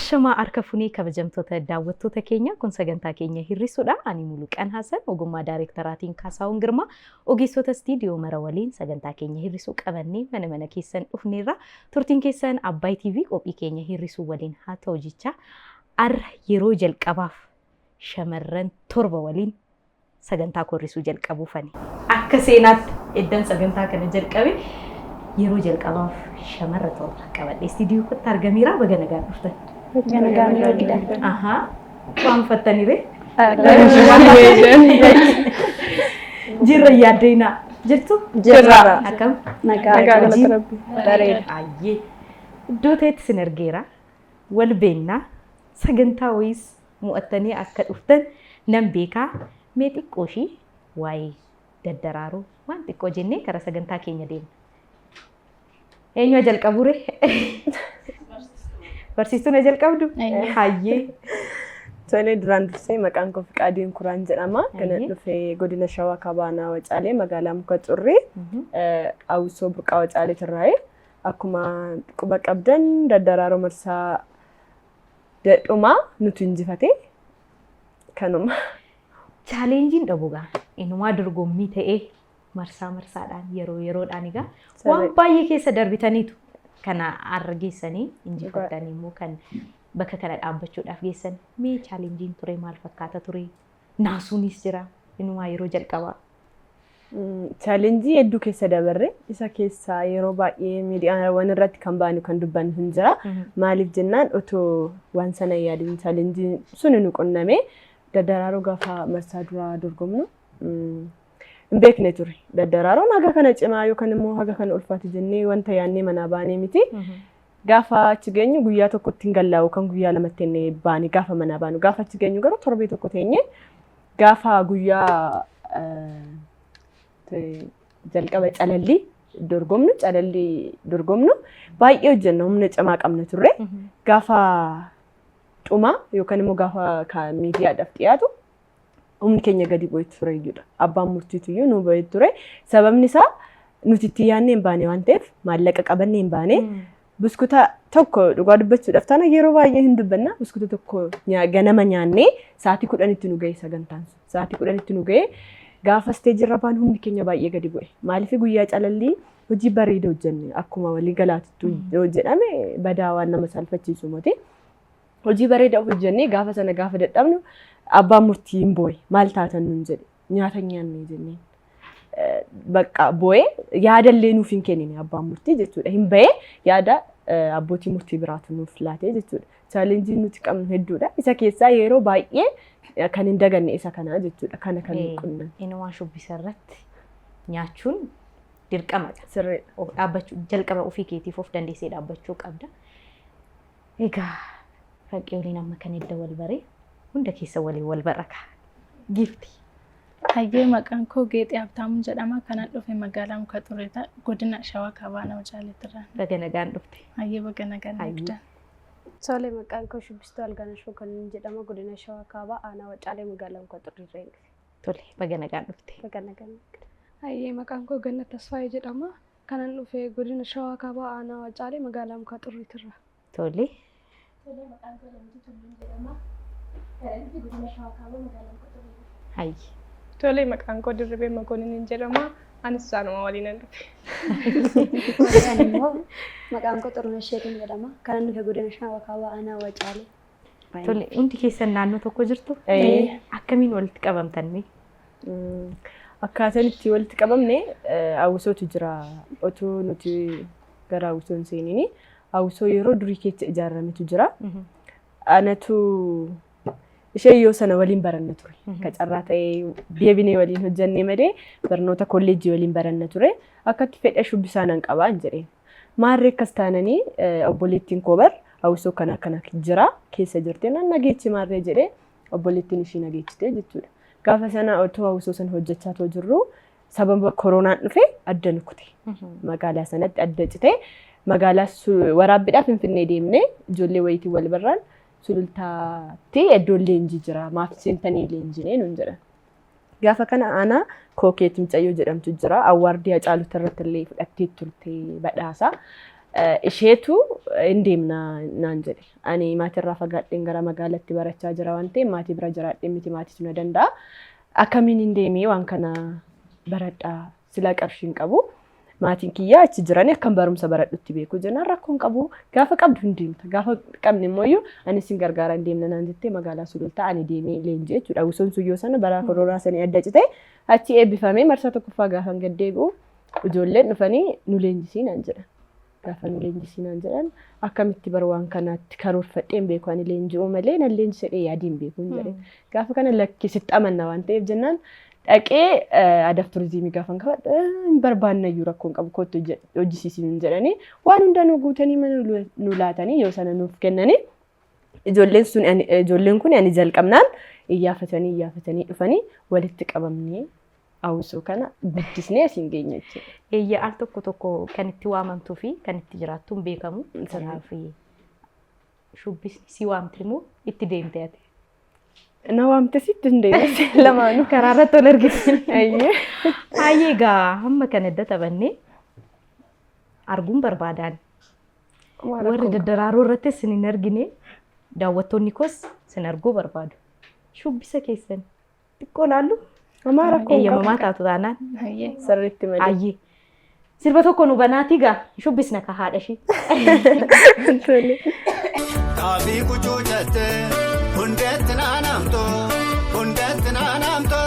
Ashamaa harka funee kabajamtoota daawwattoota keenya kun sagantaa keenya hir'isuudha. Ani Muluqan Hasan ogummaa daayirektaraatiin Kaasaawun Girmaa ogeessota istiidiyoo mara waliin sagantaa keenya hir'isuu qabannee mana mana keessan dhufneerra. Turtiin keessan Abbaay TV qophii keenya hir'isuu waliin haa ta'u jecha har'a yeroo jalqabaaf shamarran 7 waliin sagantaa koo hir'isuu jalqabuufani. Akka seenaatti eddan sagantaa kana jalqabe yeroo jalqabaaf shamarra 7 qabadhe istiidiyoo kootti argameera. Baga nagaan dhuftan. Baga nagaan nu eegdan. Ahaa. Waan uffattanire? Jirra yaaddeenaa. Jirtu? Jirra. Akkam? Nagaa. Nagaa galata Rabbi. Bareeda. Ayyee. Iddoo ta'etti sin argeera. Wal beennaa. Sagantaa wayiis mo'attanii akka dhuftan nan beekaa. Mee xiqqoo ishii waa'ee daddaraaroo waan xiqqoo jennee gara sagantaa keenya deemna. Eenyu haa jalqabu ree? Barsiistuun haa jalqabdu? Hayyee. Tolee, duraan dursee maqaan koo Fiqaadiin Kuraan jedhama. Kanan dhufe godina Shawaa Kaabaa Aanaa Wacaalee magaalaa Muka Xurrii Awusoo Burqaa Wacaaleetirraayi. Akkuma quba qabdan daddaraaroo marsaa dhumaa nutu injifate. Kanuma. Chaaleenjiin dhabu gaa inumaa dorgommii ta'ee marsaa marsaadhaan yeroo yeroodhaan egaa waan baay'ee keessa darbitaniitu kana har'a geessanii injifattanii immoo kan bakka kana dhaabbachuudhaaf geessan. Mee chaalenjiin ture maal fakkaata ture? Naasuunis jira inumaa yeroo jalqabaa. Chaalenjii hedduu keessa dabarre. Isa keessaa yeroo baay'ee miidiyaawwan irratti kan baanu kan dubbannu hin jira. Maaliif jennaan otoo waan sana hin yaadin chaalenjiin sun nu qunname. Daddaraaroo gaafa marsaa duraa dorgomnu hin beekne ture. Daddaraaroon haga kana cimaa yookaan immoo haga kana ulfaate jennee wanta yaadnee manaa baanee miti. Gaafa achi geenyu guyyaa tokkotti hin gallaa'u kan guyyaa lamatti inni baane gaafa manaa baanu. Gaafa achi geenyu garuu torbee tokko teenye gaafa guyyaa jalqaba calallii dorgomnu baay'ee hojjenna, humna cimaa qabna turre. Gaafa dhumaa yookaan immoo gaafa miidiyaadhaaf dhiyaatu humni keenya gadi bu'ee ture iyyuudha. Abbaan murtiitu iyyuu nu bu'ee ture. Sababni isaa nuti itti yaadnee hin baane waan ta'eef, maallaqa qabannee hin baane. Buskuta tokko, dhugaa dubbachuudhaaf taana yeroo baay'ee hin dubbanna. Buskuta tokko ganama nyaannee sa'aatii 10tti nu ga'e sagantaan sun. Sa'aatii 10tti nu ga'e, gaafa isteejirra baanu humni keenya baay'ee gadi bu'e. Maaliif guyyaa calallii hojii bareeda hojjenne, akkuma walii galaatittuu yoo jedhame badaa waan nama saalfachiisu miti. Hojii bareeda hojjennee gaafa sana gaafa dadhabnu abbaan murtii hin boo'e. Maal taatan nun jedhe, nyaata hin nyaanne jenneen. Bakka boo'ee yaadallee nuuf hin kennine abbaan murtii jechuudha. Hin ba'ee yaada abbootii murtii biraatu nuuf laatee jechuudha. Chaalenjiin nuti qabnu hedduudha. Isa keessaa yeroo baay'ee kan hin daganne isa kanaa jechuudha. Kana kan nu qunname. Inumaa shubbisa irratti nyaachuun dirqamadha. Sirriidha. Of dhaabbachuu jalqaba ofii keetiif of dandeessee dhaabbachuu qabda. Egaa faqee waliin amma kan edda wal baree hunda keessa waliin wal baraka. Giifti. Hayyee, maqaan koo Geexee Habtaamuu jedhama. Kanan dhufe magaalaa Muka Xurreetaa godina Shawaa Kaabaa Aanaa Wacaaleetirraa. Baga nagaan dhufte. Hayyee, baga nagaan eegdan. Tole, maqaan koo Shubbistuu Alganashoo kan jedhama, godina Shawaa Kaabaa Aanaa Wacaalee magaalaa Muka Xurriirraa dhufe. Tole, baga nagaan dhufte. Baga nagaan eegdan. Hayyee, maqaan koo Gannat Tasfaayee jedhama. Kanan dhufe godina Shawaa Kaabaa Aanaa Wacaalee magaalaa Muka Xurriitirraa. Tole. Tole, maqaan koo Lamituu Tulluun jedhama. Kanan dhufe godina Shawaa Kaabaa magaalaa Muka Xurriitirraa. Hayyee. Tole, maqaan koo Dirribee Makooninin jedhama. Anis isaanuma waliinan dhufe. Ani immoo maqaan koo Xurunesh Sheetiin jedhama. Kanan dhufe godina Shawaa Kaabaa Aanaa Wacaalee. Tole, hundi keessan naannoo tokko jirtu? Akkamiin walitti qabamtan mee? Akkaataan itti walitti qabamne hawwisootu jira. Otoo nuti gara hawwisoo hin seenini hawwisoo yeroo durii keessa ijaarametu jira. Anatu ishee yoo sana waliin baranna ture. Akka carraa ta'ee deebinee waliin hojjannee malee barnoota kolleejjii waliin baranna ture. Akkatti fedha shubbisaa nan qabaa hin jedheen. Maarree akkas taananii obboleettiin koo bar hawwisoo kana akkana jira keessa jirti nan nageechi maarree jedhee obboleettiin ishii nageechite jechuudha. Gaafa sana otoo hawwisoo sana hojjechaa too jirru sababa koronaan dhufe adda nu kute. Magaalaa sanatti adda cite, magaalaa waraabbiidhaaf Finfinnee deemnee ijoollee wayiitiin wal barraan Sulultaatti iddoon leenjii jira, maaf seentanii leenjinee nuun jedhan. Gaafa kana aanaa Kookeet mucayyoo jedhamtu jira. Awwaardii Hacaaluutti irratti illee fudhattee turte badhaasa. Isheetu hin deemna naan jedhe. Ani maatirraa fagaadheen gara magaalaatti barachaa jira waan ta'eef, maatii bira jiraadhee miti, maatiitu na danda'a. Akkamiin hin deemee waan kana baradhaa, silaa qarshii hin qabu. Maatiin kiyyaa achi jiranii akkam barumsa baradhutti beeku jennaan, rakkoon qabu, gaafa qabdu hin deemta, gaafa qabne immoo ani sin gargaara, hin deemna naan jettee magaalaa Sulultaa ani deemee leenjii jechuudha. Wusoon suyyoo sana bara koronaa sanii adda cite, achi eebbifamee marsaa tokkoffaa gaafa gad deebi'u ijoolleen dhufanii nu leenjisii naan jedhan. Gaafa nu leenjisii naan jedhan, akkamitti bara waan kanaatti karoorfadhee hin beeku, ani leenji'uu malee nan leenjisedhee yaadii hin beeku hin jedhe. Gaafa kana lakki, sitti amanna waan ta'eef jennaan dhaqee aadaaf turizimii gaafa qabadhu, hin barbaannayyuu, rakkoon qabu, kottu hojjisiisii hin jedhanii, waan hunda nu guutanii mana nu laatanii yoo sana nuuf kennanii, ijoolleen sun, ijoolleen kun ani jalqabnaan iyyaafatanii iyyaafatanii dhufanii walitti qabamnee hawwisoo kana guddisnee asiin geenye jechuudha. Eeyya, al tokko tokko kan itti waamamtuu fi kan itti jiraattu hin beekamu. Kanaaf shubbisni si waamte moo itti deemte ati? Na waamte, sitti hin deemne, lamaanuu. Karaa irratti ol argite. Ayyee. Baay'ee egaa hamma kana edda taphannee arguun barbaadaan. Warri daddaraaroo irrattis sin hin argine, daawwattoonni koos sin arguu barbaadu. Shubbisa keessan xiqqoo laallu. Homaa rakkoo hin qabu. Eeyyamamaa taatu taanaan. Hayyee. Sirriitti malee. Ayyee. Sirba tokko nu banaatii gaa shubbisna ka haadha ishee. Tole. Xaafii kucuucatte hundeetti naanamtu, hundeetti naanamtu.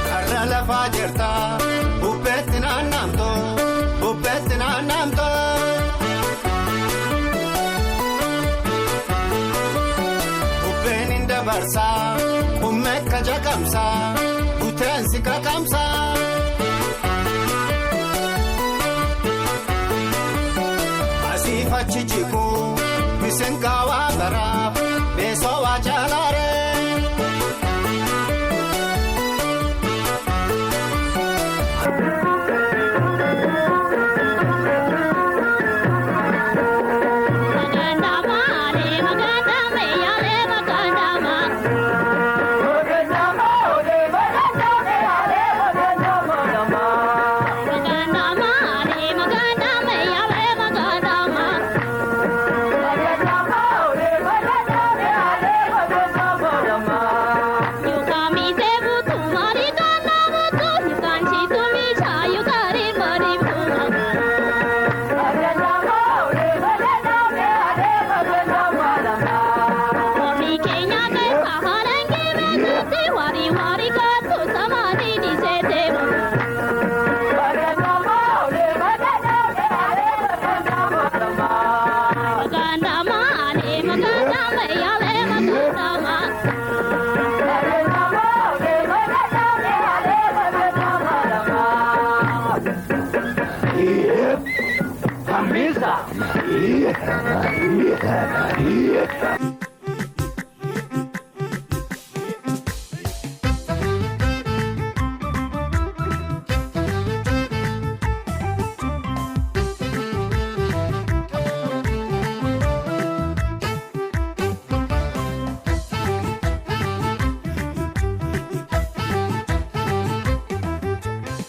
Karra lafaa jirta, bubbeetti naannamtu, bubbeetti naannamtu. Bubbeen hin dabarsaa qummee jaqamsaa buteensi qaqamsaa. Asiif achi jikuu misinkaawaa baraaf beesoo waa jaalaaree.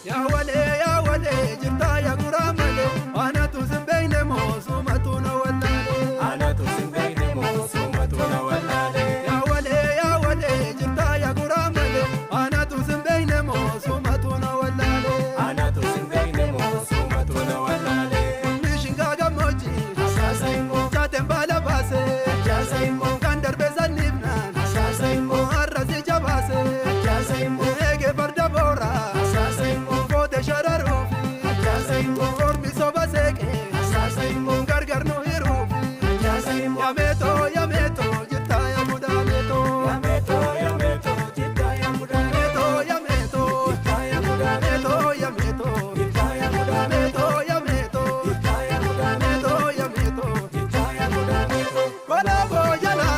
Yaa walee, jirtaa yaa guraa malee, anatu sin beekne moosumatu na wallaalee. Anatu sin beekne moosumatu na wallaalee. Yaa walee, yaa walee, jirtaa yaa guraa malee, anatu sin beekne moosumatu na wallaalee. Anatu sin beekne moosumatu na wallaalee. Mishingaa gammoojjii. Asaasa immoo. Jaateen baala baasee. Ajaasa immoo. Kan darbee sanniifnaan. Asaasa immoo. Har'a si jabaasee. Ajaasa immoo. Eegee farda booraa. Asaasa immoo. Foote shararuufi. Ajaasa immoo. Ormi soba seeqee. Asaasa immoo. Gargar nu hiruufi. Ajaasa immoo. Yameetoo, yameetoo, jirtaa yaa mudaameetoo. Yameetoo, yameetoo, jirtaa yaa mudaameetoo. Yameetoo, jirtaa yaa mudaameetoo. Yameetoo, jirtaa yaa mudaameetoo. Yameetoo, jirtaa yaa mudaameetoo. Yameetoo, jirtaa yaa mudaameetoo. Kolaaboo jala.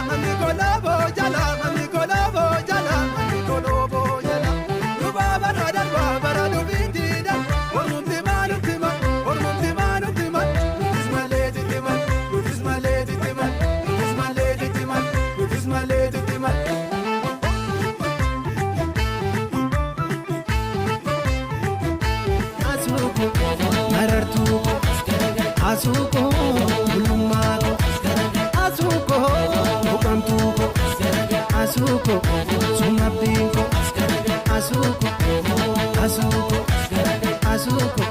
Asuuko bulummaako asuuko buqamtuuko asuuko sumabdiinko asuuko asuuko asuuko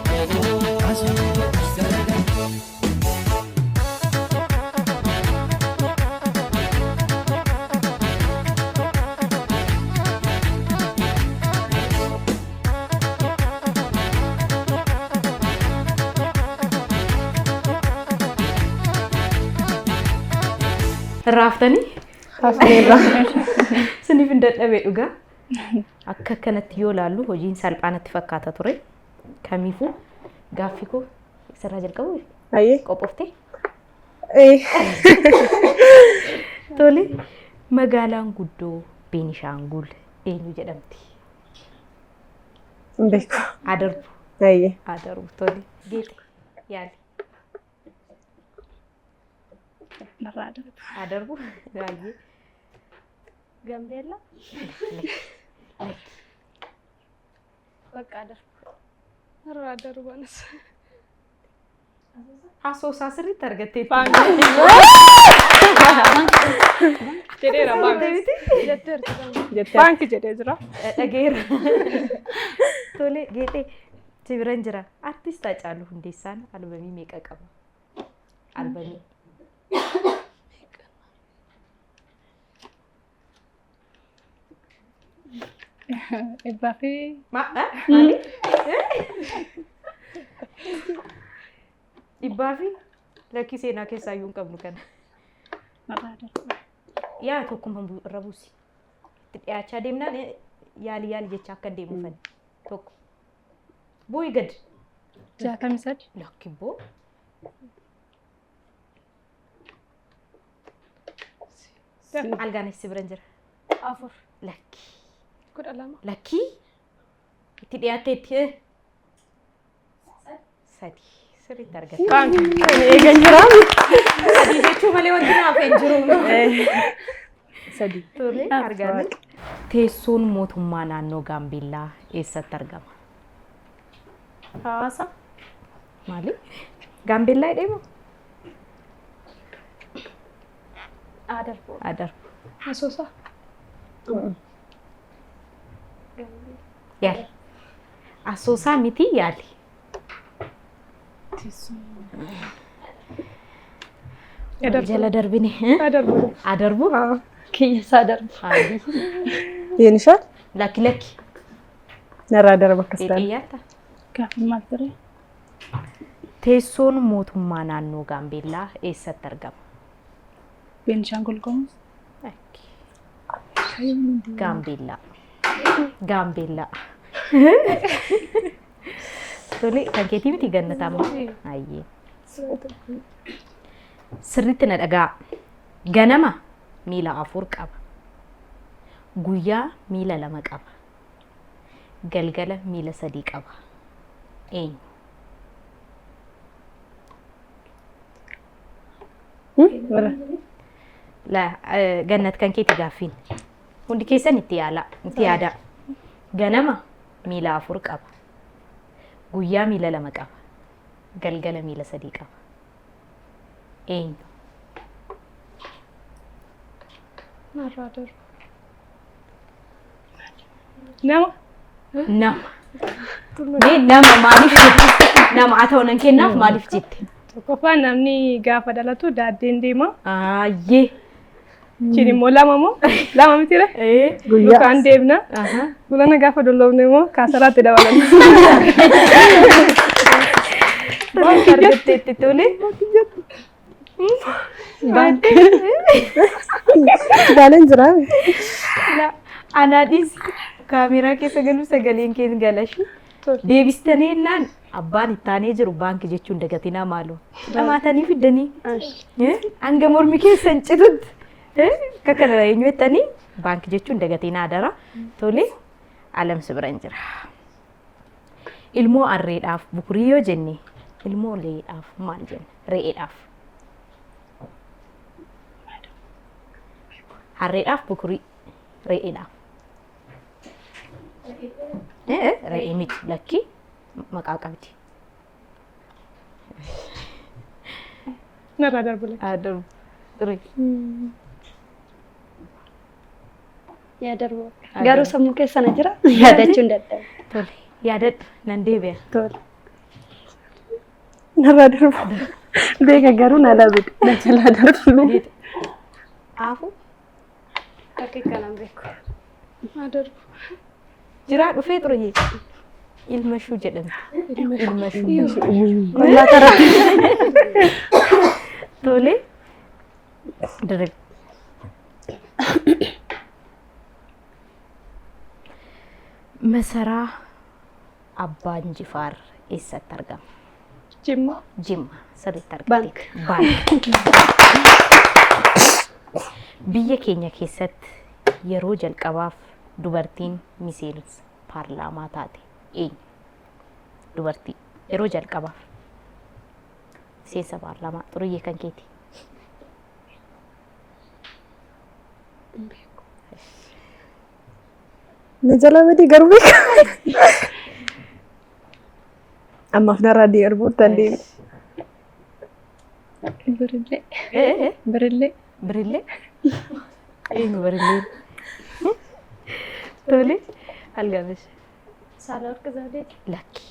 asuuko. Raaftanii? Hafneerra. Siniif hin dadhabee dhugaa. Akka kanatti yoo ilaallu hojiin salphaa natti fakkaata ture. Kamiifuu gaaffii koo sirraa jalqabu Ayyee. qophooftee? Ee. Tole magaalaan guddoo Beenishaangul eenyu jedhamti? Hin beeku. Adarbu. Ayyee. Adarbu tole. Geete yaali. Narraa darbu. Adarbu baay'ee. Gambeella. Lakki. Bakka darbu. Irraa darbanis. Asoosaa sirriitti argatteetti. Jedheera baankii. Jetteerti. Jettee. Baankii jedhee jira. Dhageera. Tole geexee si biran jira. Artist Haacaaluu Hundeessaan albamii meeqa qaba? Albamii. Dhibbaa fi Maali? Dhibbaa fi lakkii seenaa keessaa iyyuu hin qabnu kana. narraa darbu. Yaa tokkummaa irra buusi. Itti dhiyaachaa deemnaan yaali yaali jecha akka deemu fani. Tokko. Bu'ii gad. 63. Lakki boo. Algaanis si biran jira. 4. Lakki. 12. Lakkii. Itti dhiyaatteetti. 3. Sirriitti argatte. Baankii. Eegan jira. 3 jechuu malee wanti naaf hin jiru. 3. Tole arganne. Teessoon mootummaa naannoo Gaambeellaa eessatti argama? Hawaasa. Maali? Gaambeellaa jedhee moo? Adarbu. Adarbu. Asoosaa. Yaali. Asoosaa miti yaali. Jala darbine. Adarbu. Adarbu. Kiyyasaa darbu. Haali. Yeenishaal. Lakki lakki. Narraa darba akkas taane. Xiyyaata. Gaaffii maal ture? Teessoon mootummaa naannoo Gaambeellaa eessatti argama? Beenishaangul Gumuz. Lakki. Gaambeellaa. Gaambeellaa. Tole kan keetii miti gannataa amma. Ayyee. Sirriitti na dhagaa. Ganama miila 4 qaba. Guyyaa miila 2 qaba. Galgala miila 3 qaba. Eenyu? La gannat kan keeti gaaffiin. Hundi keessan itti yaalaa, itti yaadaa. Ganama miila 4 qaba. Guyyaa miila 2 qaba. Galgala miila 3 qaba. Eenyu? Narraa darbu. Nama. Nama. Mee nama maaliif jette? Nama haa ta'u nan kennaaf maaliif jette? Tokkoffaa namni gaafa dhalatu daaddeen deema. Ayyee. Achiin immoo lama moo? Lama miti ree? Guyyaa. Lukaan deemna. Gulana gaafa dulloofne immoo kaasaraatti dabalanna. Argatteetti tole. Baaleen jira. Anaa dhiisi. Kaameeraa keessa galuu sagaleen kee galashi. Deebistanii jennaan abbaan ittaanee jiru baankii jechuun dagatinaa maaloo. Dhamaatanii fiddanii. Hanga mormi keessan citutti. Akka kana eenyu jettanii baankii jechuun dagatinaa dara. Tole alamsi biran jira. Ilmoo harreedhaaf bukurii yoo jenne ilmoo lee'aaf maal jenna? Re'eedhaaf. Harreedhaaf bukurii re'eedhaaf. Re'ee miti lakkii maqaa qabdi. Narraa darbu lakki. Haa darbu. Xuree. Yaa darbu. Haa Garuu darbu. sammuu keessa na jira. Yaadachuu hin dadhabu. Tole. Yaadadhu nan deebi'a. Tole. Narraa darbu. Beeka garuu na labe. Na jalaa darbu. Aafu. Akka kanaan beeku. Haa darbu. Jiraa dhufee xuree. Ilma shuu jedhamti. Ilma shuu. Tole. Dirree. Masaraa Abbaan Jifaar eessatti argama? Jimma. Jimma sirriitti Baank. argateeti. Baank. Biyya keenya keessatti yeroo jalqabaaf dubartiin miseensa paarlaamaa taate eenyu? Dubartii yeroo jalqabaaf miseensa paarlaamaa xuruyyee kan keeti. Na jalaa badii garuu beeka. Ammaaf narraa darbuu dandeenya. Birillee. Birillee. Birillee? Eenyu birilleen? Tole algamesh. Saalawarq Zawudee. Lakki.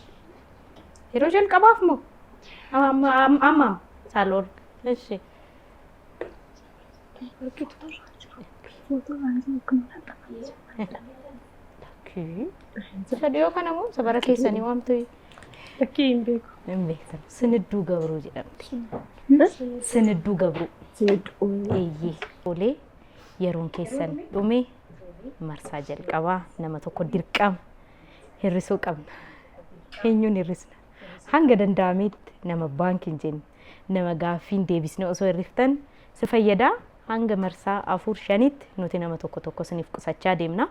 Yeroo jalqabaaf moo? Amma amma amma Saalawarq. Ishi. Lakki. Isa dhiyoo kana moo isa bara keessanii waamtu? Lakkii hin beeku. Hin beektan. Sinidduu Gabruu jedhamti. Sinidduu Gabruu. Sinidduu. Eeyyee. Tolee yeroon keessan dhume marsaa jalqabaa nama tokko dirqama hir'isuu qabna. Eenyuun hir'isna? Hanga danda'ametti nama baankii hin jenne nama gaaffiin deebisne osoo hir'iftan si fayyadaa hanga marsaa afur shanitti nuti nama tokko tokko isiniif qusachaa deemna.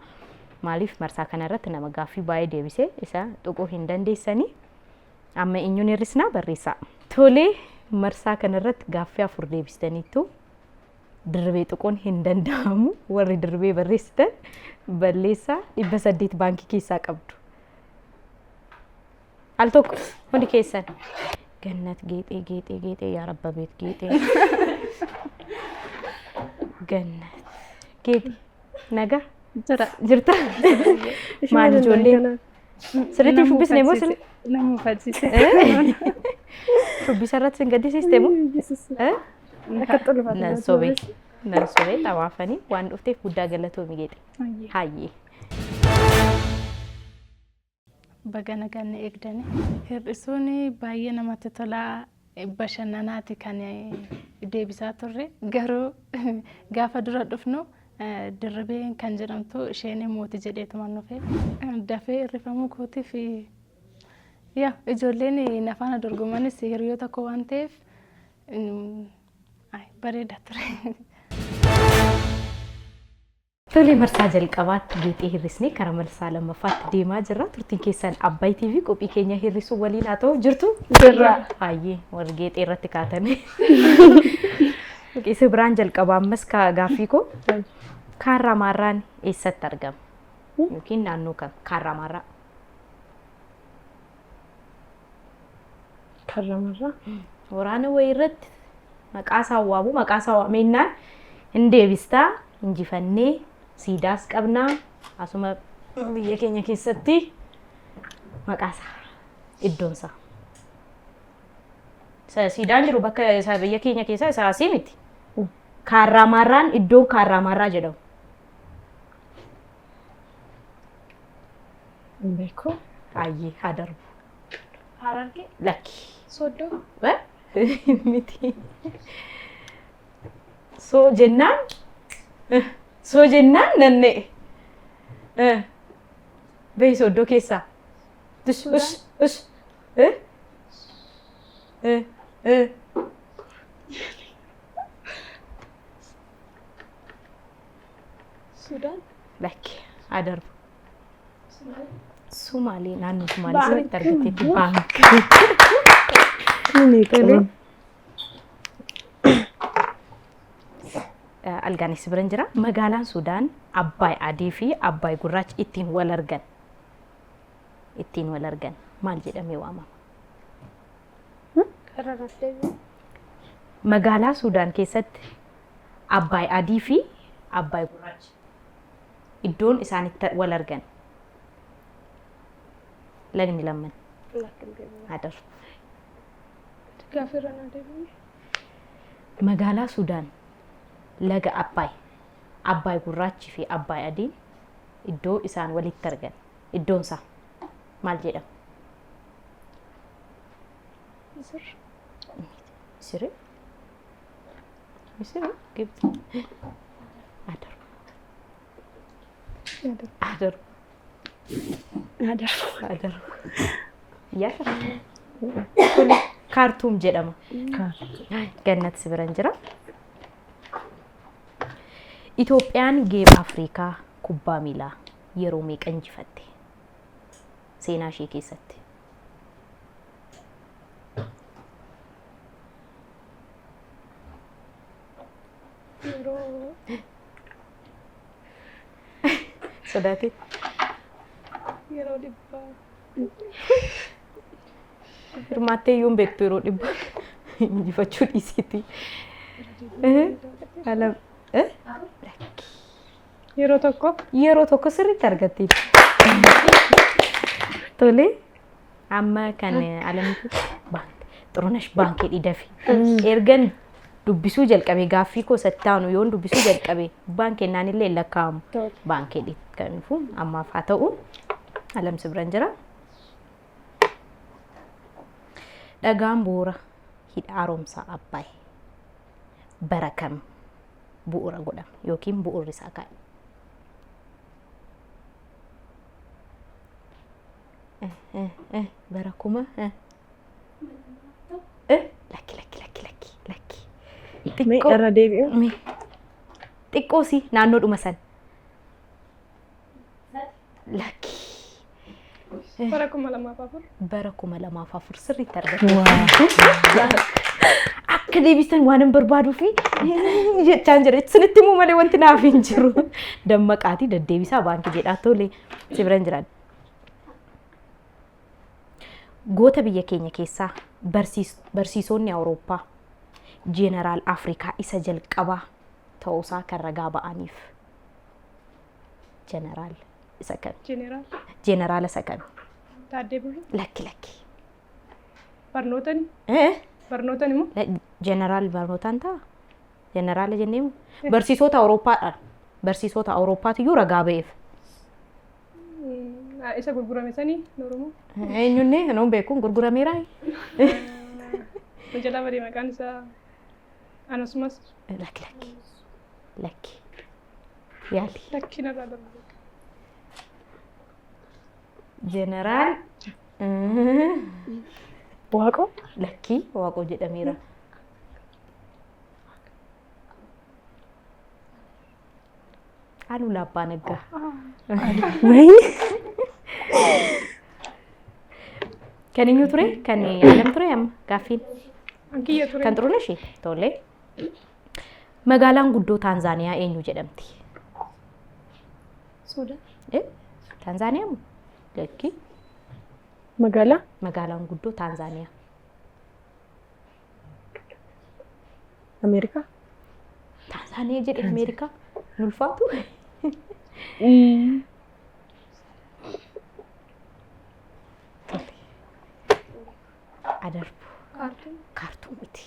Maaliif marsaa kanarratti nama gaaffii baay'ee deebisee isa tuquu hin dandeessanii. Amma eenyuun hir'isnaa barreessaa. Tolee marsaa kanarratti gaaffii afur deebistaniittu dirribee tuquun hin danda'amu. Warri dirribee barreessitan balleessaa 800 baankii keessaa qabdu. Al tokko hundi keessan. Gannat geexee geexee geexee yaa rabba beet geexee. Gannat geexee nagaa Jira. jirta maal ijoollee sirriitti hin shubbisne moo sirri Nama mufachiise. shubbisa irratti sin gaddisiiste moo? Nan sobee nan sobee xawaafanii waan dhufteef guddaa galatoomi geexe. Hayyee. Baga nagaan na eegdani. Hir'isuun baay'ee namatti tola. Bashannanaati kan deebisaa turre. Garuu gaafa dura dhufnu Dirribeen kan jedhamtu isheen mooti jedheetuman dhufe. Dafee hir'ifamuu kootiif yaa ijoolleen na faana dorgomanis hiriyoota koo waan ta'eef bareeda ture. Tole marsaa jalqabaatti geexee hir'isnee karaa marsaa lammaffaatti deemaa jirra. Turtiin keessan Abbaay TV qophii keenya hir'isuu waliin haa ta'u jirtu. Jirra. Hayyee warri geexee irratti kaatanii. Isa biraan jalqaba ammas gaaffii koo. Kaarraa maarraan eessatti argama? Yookiin naannoo kam? Kaarraa maarraa. Kaarraa maarraa. Waraana wayii irratti maqaa isaa waamu maqaa isaa waamennaan hin deebistaa injifannee siidaas qabnaa asuma biyya keenya keessatti maqaa isaa iddoon isaa. Isa siidaan jiru bakka isa biyya keenya keessaa isa asii miti. Kaarraa maarraan iddoon kaarraa maarraa jedhamu. Hin beeku. Ayyee haa darbu. Harargee. Lakki. Sooddoo. Miti. Soo jennaan soo jennaan nanna'e. Bahi sooddoo keessaa. Us us us. Sudaan. Lakki haa darbu. Sumaalee naannoo Sumaalee sirriitti argatteetti baank. Algaanis biran jira. Magaalaan Sudaan Abbaay Adii fi Abbaay Gurraachi ittiin wal argan. Ittiin wal argan maal jedhamee waamama? Magaalaa Suudaan keessatti Abbaay Adii fi Abbaay Gurraachi iddoon isaan itti wal argan lagni lamman haa darbu. Gaaffii irra naa deebi'u. Magaalaa Suudaan laga Abbaay, Abbaay Gurraachi fi Abbaay Adiin iddoo isaan walitti argan iddoon isaa maal jedhama? Misir. Misiri? Misiri? Gibxi? Adarbu. Adarbu. Adarbu. Adarbu. Yaa Tole. Kaartuum jedhama. Gannat si biran jira. Itoophiyaan geeba Afrikaa kubbaa miilaa yeroo meeqa injifatte? Seenaa ishee keessatti. Yeroo Sodaatee. Yeroo dhibbaa. Hirmaattee iyyuu hin beektu yeroo dhibba injifachuu dhiisiiti. Alam. Yeroo tokko. Yeroo tokko sirriitti argatteetti. Tole. Amma kan Alamitu baank Xurunesh baankii dhidafi. Ergan dubbisuu jalqabe gaaffii koo sattaanu yoon dubbisuu jalqabe baankii naan illee hin lakkaa'amu. Baankii dhid kanaafuu ammaaf haa ta'u Alam si biran jira. Dhagaan bu'uura hidha haaromsaa Abbaay bara kam bu'uura godhama yookiin bu'uurri isaa kaa'e? Bara kuma lakki lakki lakki lakki lakki. Mee irra deebi'u. Mee xiqqoo si naannoodhuma san. Lakki. Bara 2004. Bara 2004 sirriitti argatte. Akka deebistan waan hin barbaaduu fi jechaan jira. Isinitti himuu malee wanti naaf hin jiru. Dammaqaatii deddeebisaa baankii jedhaa tole si biran jira. Goota biyya keenya keessaa barsiisonni Awurooppaa Jeeneraal Afrikaa isa jalqabaa ta'uusaa kan ragaa ba'aniif Jeneraal isa kami? Jeneraal. Jeneraala isa kami? Taaddee Birruu. Lakki lakki. Barnootani. Eh? Barnootani moo? Jeneraal barnootaan ta'a? Jeneraala jennee moo? Barsiisota Awurooppaadhaan. Barsiisota Awurooppaatiyyuu ragaa ba'eef. Isa gurgurame sanii Oromoo. Eenyunni anuun beekuun gurgurameeraa? Nu jalaa badee maqaan isaa anasumas. Lakki lakki. Lakki. Yaali. Lakki narraa darbu. Jeneraal. Waaqoo? Lakkii Waaqoo jedhameera. Alula Abbaa Naggaa. Wayne. Kan eenyu ture? Kan Alam ture amma gaaffiin? Kan kiyya ture. Kan Xurunesh? Tole. Magaalaan guddoo Taanzaaniyaa eenyu jedhamti? Suudaan. Eh? Taanzaaniyaa moo? Lakkii. Magaalaa? Magaalaan guddoo Taanzaaniyaa. Ameerikaa? Taanzaaniyaa jedhe Ameerikaa. Hin ulfaatu. Tole. Adarbu. Kaartuum. Kaartuum miti.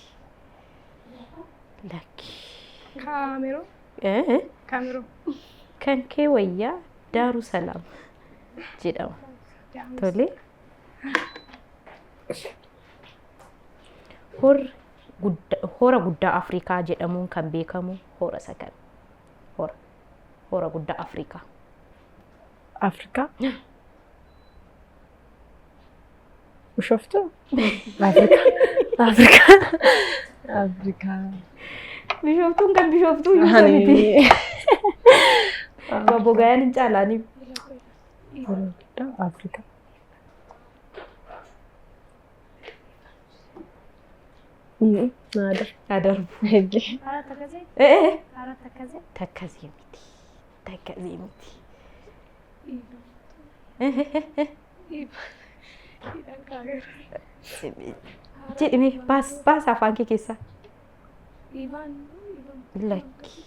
Lakki. Kaameroo. Eh? Kaameroo. Kan kee wayyaa Daaru Salaam jedhama. Tole. Horri gudda, hora guddaa Afrikaa jedhamuun kan beekamu hora isa kami? Hora. Hora guddaa Afrikaa. Afrikaa? Bishooftuu? Afrikaa. Afrikaa. Afrikaa. Bishooftuun kan bishooftuu iyyuu isa miti. Obbo Gayaan hin caalaaniif. Hora guddaa Afrikaa. Naadar. Adarbu. Eeyyee. Karaa Takkazee? Ee. Karaa Takkazee? Takkazee miti. Takkazee miti. Jedhime baas baas afaan kee keessaa. Ivaan. Lakki.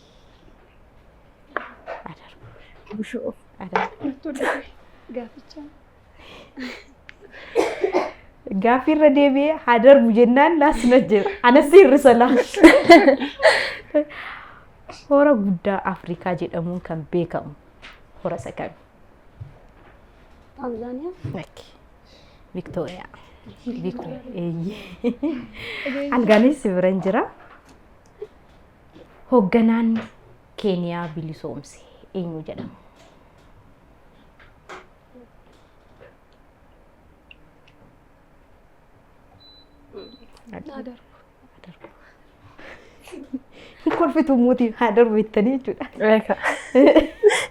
Adarbu. Bushoo. Adarbu. Gaaficha. Gaaffii irra deebi'ee haa darbu jennaan laasina jira. Anas hir'isa laa. Hora guddaa Afrikaa jedhamuun kan beekamu hora isa kami? Taanzaaniyaa. Lakki. Viktooriyaa. Viktooriyaa. Algaanis si biran jira. Hoogganaan Keeniyaa bilisoomse eenyu jedhama? Haa darbu. Kolfitu mootii haa darbu jettanii jechuudha. Beeka.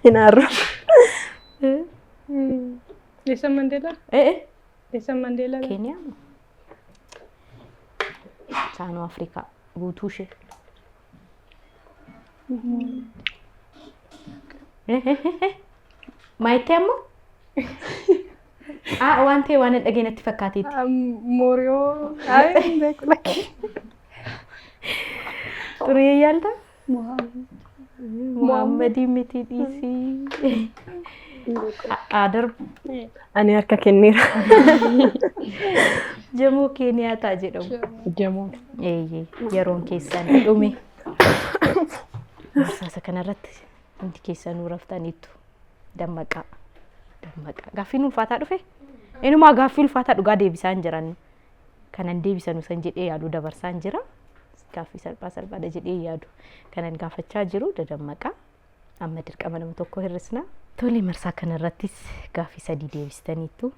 Hin aarru. Nelson Mandela. Ee Nelson Mandela. Keeniyaa moo? Saanoo Afrikaa guutuu ishee. Maayittee ammoo? Ah, waan ta'e waan hin dhageenye natti fakkaateetti. Mooriyoo. Ay, hin beeku lakki. Xuriyee yaalta? Mohaammed. Muhammadii miti dhiisii. Haa darbu. Ani harka kenneera. Jamoo Keeniyaataa jedhamu. Jamoo. Eeyyee yeroon keessan dhume. Marsaasa kanarratti hundi keessanuu raftaniittu dammaqaa. Dammaqaa. Gaaffiin ulfaataa dhufe? Inumaa gaaffii ulfaataa dhugaa deebisaa hin jiran. Kanan deebisanu san jedhee yaadu dabarsaa hin jira. Gaaffii salphaa salphaadha jedhee yaadu. Kanan gaafachaa jiru dadammaqaa. Amma dirqama nama tokko hir'isna. Tole marsaa kanarrattis gaaffii sadii deebistaniittu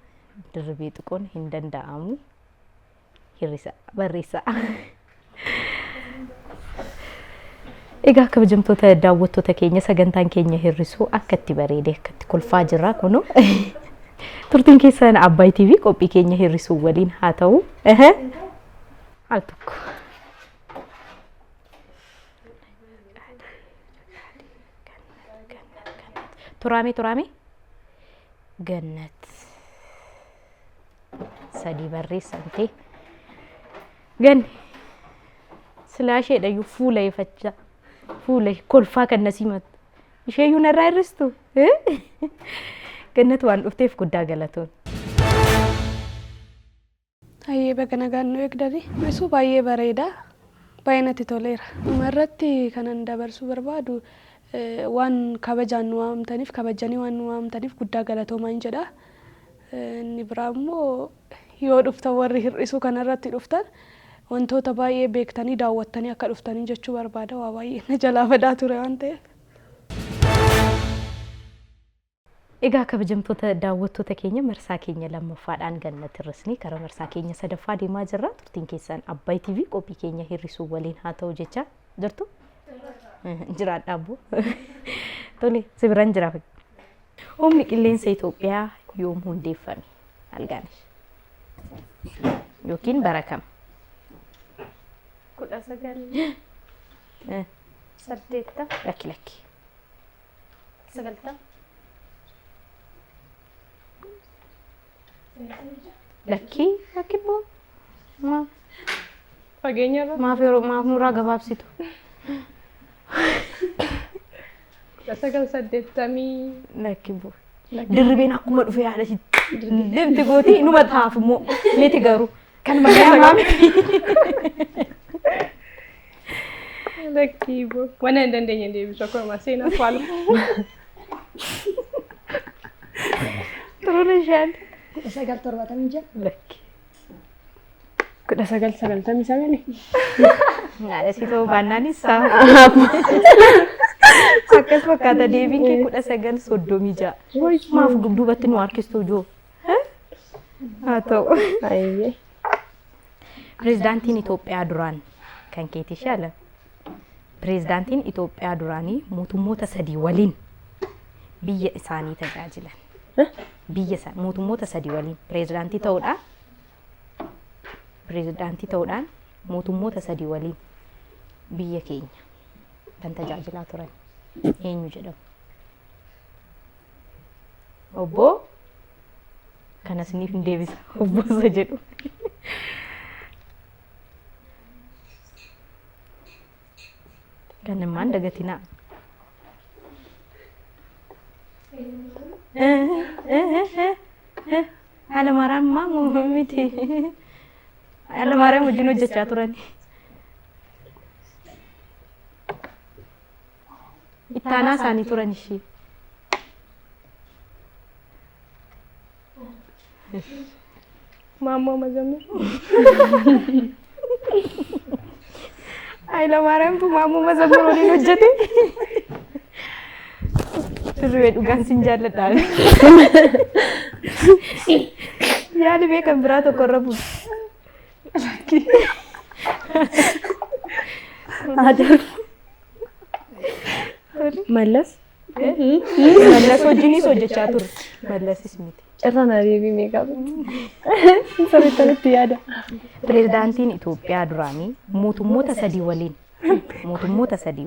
dirribee xiqqoon hin danda'amu. Hir'isa barreessaa. Egaa kabajamtoota daawwattoota keenya sagantaan keenya hir'isuu akka itti bareede akka itti kolfaa jirra kunoo. Turtiin keessan Abbaay TV qophii keenya hir'isuu waliin haa ta'u. Al tokko. Turaame turaame. Gannat. Sadii barreessamte. Ganni. Silaa isheedha iyyuu fuula ifachaa. Fuula kolfaa kan na simatu. Isheeyyuu narraa hir'istu. Gannat waan dhufteef guddaa galatoon. Hayyee baga nagaan nu eegdani. Hir'isuu baay'ee bareeda. Baay'ee natti toleera. Dhuma irratti kanan dabarsuu barbaadu waan kabajaan nu waamtaniif kabajanii waan nu waamtaniif guddaa galatoomaan jedha. Inni biraa immoo yoo dhuftan warri hir'isuu kanarratti dhuftan wantoota baay'ee beektanii daawwattanii akka dhuftanii jechuu barbaada. Waa baay'ee na jalaa badaa ture waan ta'eef. Egaa kabajamtoota daawwattoota keenya marsaa keenya lammaffaadhaan Gannat hir'isnee karaa marsaa keenya sadaffaa deemaa jirra. Turtiin keessan Abbaay TV qophii keenya hir'isuu waliin haa ta'u jecha jirtu. Jiraadha abbo. Tole si biran jira. Humni qilleensa Itoophiyaa yoom hundeeffame? Algaanesh. Yookiin bara kam? 19 80. Lakki lakki. 90. Lakki lakki immoo maaf Fageenya irra. maaf yeroo maaf nurraa gabaabsitu? 1980. Lakki immoo. Dirribeen akkuma dhufe haadha ishii deemte gooti inuma taaf immoo miti garuu kan maqaa miti. Lakkii boo. Waan hin dandeenye deebisu akkuma seenaa faala. Xuruun ishaan. 1976. Lakki. 1999. Haadha isii ta'uu baannaanis saa. Akkas fakkaata deebiin kee 1936. Maaf duubatti nu harkistuu joo? Haa ta'u. Ayyee. Pireezidaantiin Itoophiyaa duraan kan keeti ishaala. Pireezidaantiin Itoophiyaa duraanii mootummoota sadii waliin biyya isaanii tajaajilan. Biyya isaa mootummoota sadii waliin pireezidaantii ta'uudhaan mootummoota sadii waliin biyya keenya kan tajaajilaa turan eenyu jedhamu? Obbo kanas niif hin deebisa obbo isa jedhu. Kan immaan dagatinaa. Hayilamaariyaam maa miti. Hayilamaariyaam wajjin hojjechaa turan. Ittaanaa isaanii turan ishee. Maammoo Mazamir. Hayilamaariyaamtu Maammoo Mazamir waliin hojjete. Dirree dhugaan sin jaalladha. Yaali mee kan biraa tokko irra buusu. Mallas. Mallas wajjinis hojjechaa ture. Mallasis miti. Irra na deebii mee qabu. Sirriitti itti yaada. Pireezidaantiin Itoophiyaa duraanii mootummoota sadii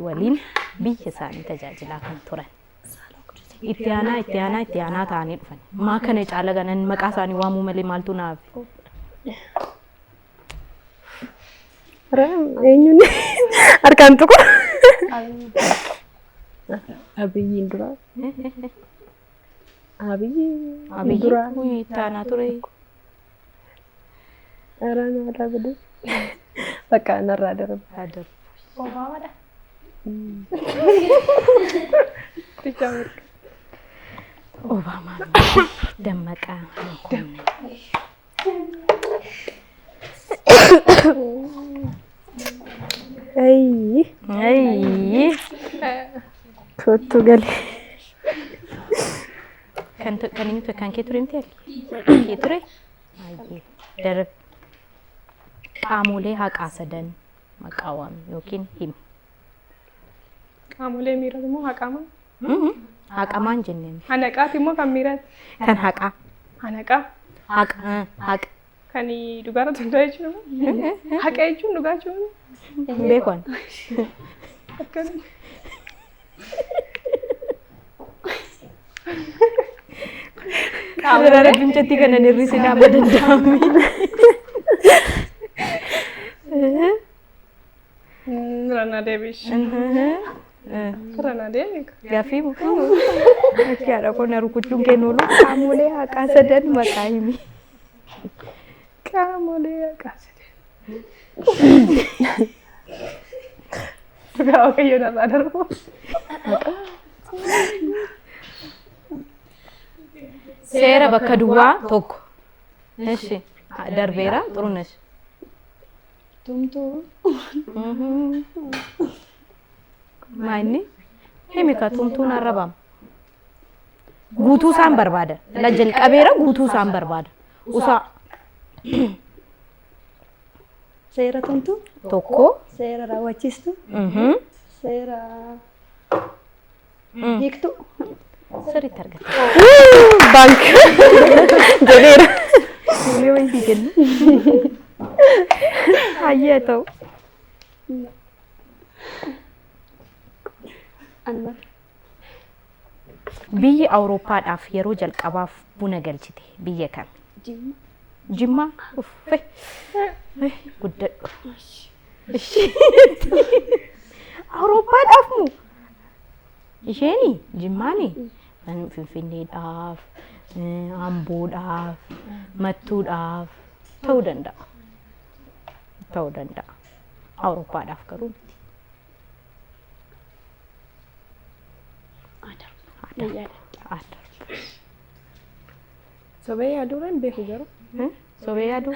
waliin biyya isaanii tajaajilaa kan turan. Itti aanaa, itti aanaa, itti aanaa ta'anii dhufan. Maa kana caala ganan maqaa isaanii waamuu malee maaltu naaf? Eenyuun harkaan tuqu? Abiyyiin dura. Abiyyi Abiyyi dura. Itti aanaa ture. Ara narraa bade. Bakka narraa darba. Haa darbu. Obaamaadha. Tichaa Obaamaa, Dammaqaa Mokonnin. Ayyi. Ayyi. Kottu galee. Kan inni ture kan kee ture miti ali? Kee ture? Ayyee. Darbe. Qaamolee haqaa sadan maqaa waami yookiin himi. Qaamolee miiraa immoo haqamaa. Haqamaan jenneen. Hanaqaati immoo kan miiraati. Kan haqaa. Hanaqaa. Haqa. Haqa. Kan dhugaarratti hundaa'e jechuudha. Haqa jechuun dhugaa jechuudha. Hin beeku ani. Akkasuma. Qaamolee fincatti kanan hir'isinaa amma danda'ame. Irra deebiish. Irra deebi. Gaaffii Akki haadha koo na rukuchuun kennu oolu qaamolee haqaa sadan maqaa himi. Qaamolee haqaa sadan. Dhugaa Waaqayyo narraa darbu. Seera bakka duwwaa tokko. Ishi darbeera xurunesh. Tumtuu. Maa inni? Himi ka tumtuun arrabama. Guutuu isaan barbaada. La jalqabeera guutuu isaan barbaada. Usaa Seera tumtuu. Tokko. Seera raawwachiistuu. Seera hiiktuu. Sirriitti argata. Baank jedheera. Fuulee wayii sii kennu. Hayyee ta'u. Anwar. Biyyi Awurooppaadhaaf yeroo jalqabaaf buna galchite biyya kami? Jimma. Jimmaa? Uffee. Guddadhu. Awurooppaadhaaf moo? Isheeni Jimmaani Finfinneedhaaf, Amboodhaaf, Mattuudhaaf ta'uu danda'a. Ta'uu danda'a. Awurooppaadhaaf garuu miti. Adarbu. Sobee yaaduu hin beeku garuu. Sobee yaaduu?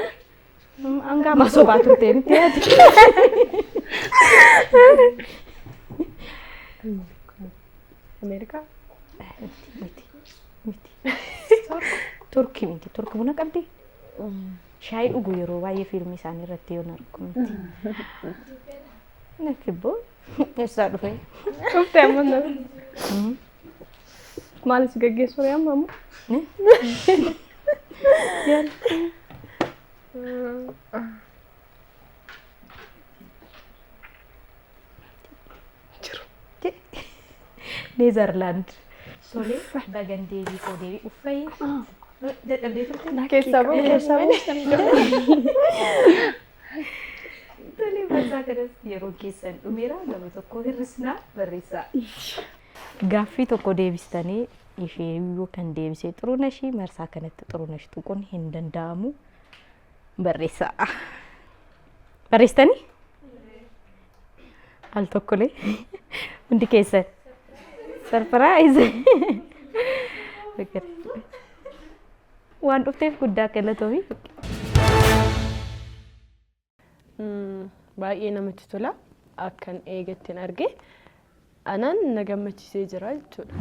Hangaama sobaa turte miti yaadu. Ameerikaa. Miti. Miti. Turkii miti. Turki buna qabdi? Shaayii dhugu yeroo baay'ee fiilmii isaanii irratti yoo argu miti. Nakkibboo eessaa dhufe? Dhufte amma nama. Maal si gaggeessu ree amma ammoo? Yaala. Neezerlaand. Tole, bagan deebii koo deebii uffayee. Dadhabdee turte? Keessaa bahu, keessaa bahu. Tole. Marsaa kanas yeroo keessan dhumeera nama tokko hir'isnaa barreessaa. Gaaffii tokko deebistanii ishee yoo kan deebisee Xurunashii marsaa kanatti Xurunash tuquun hin danda'amu barreessaa. Barreessitanii? Al tokkolee hundi keessan. Sarpiraayiz! Waan dhufteef guddaa galatoomi. Baay'ee namatti tola. Akkan eegatteen arge. Anaan na gammachiisee jira jechuudha.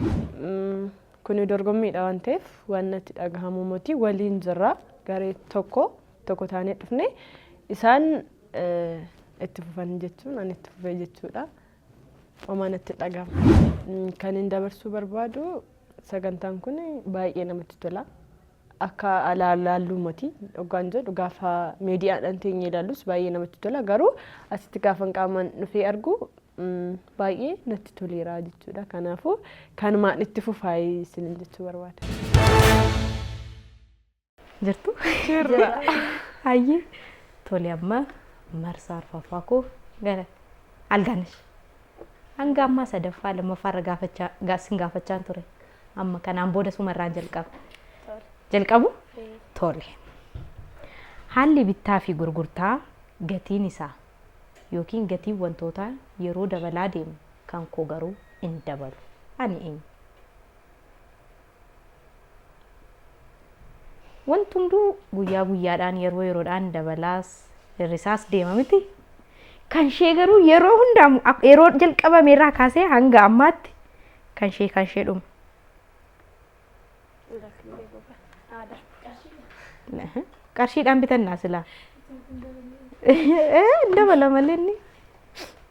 Kuni dorgommiidha waan ta'eef waan natti dhagahamu miti waliin jirra garee tokko tokko taanee dhufne isaan itti fufan jechuun ani itti fufee jechuudha. Homaa natti dhagahama. Kan hin dabarsuu barbaadu sagantaan kun baay'ee namatti tola. Akka alaa laalluu miti dhugaan jedhu gaafa miidiyaadhaan teenyee ilaallus baay'ee namatti tola garuu asitti gaafa qaamaan dhufee argu baay'ee natti toleera jechuudha. Kanaafuu kanumaan itti fufaa isinin jechuu barbaada. Jirtu? Jirra. Hayyee. Tole amma marsaa arfaffaa koo gara Algaanish. Hanga ammaa sadaffaa lammaffaarra gaafachaa sin gaafachaan ture. Amma kanaan booda sumarraan jalqaba. Jalqabu? Tole. Haalli bittaa fi gurgurtaa gatiin isaa yookiin gatiin wantootaa yeroo dabalaa deemu kan koo garuu hin dabalu. Ani eenyu? Wanti hunduu guyyaa guyyaadhaan yeroo yeroodhaan dabalaas hir'isaas deema miti. Kan ishee garuu yeroo hundaa yeroo jalqabame irraa kaasee hanga ammaatti kan ishee kan ishee dhuma. Qarshiidhaan bitannaa silaa. Hin dabala malee inni.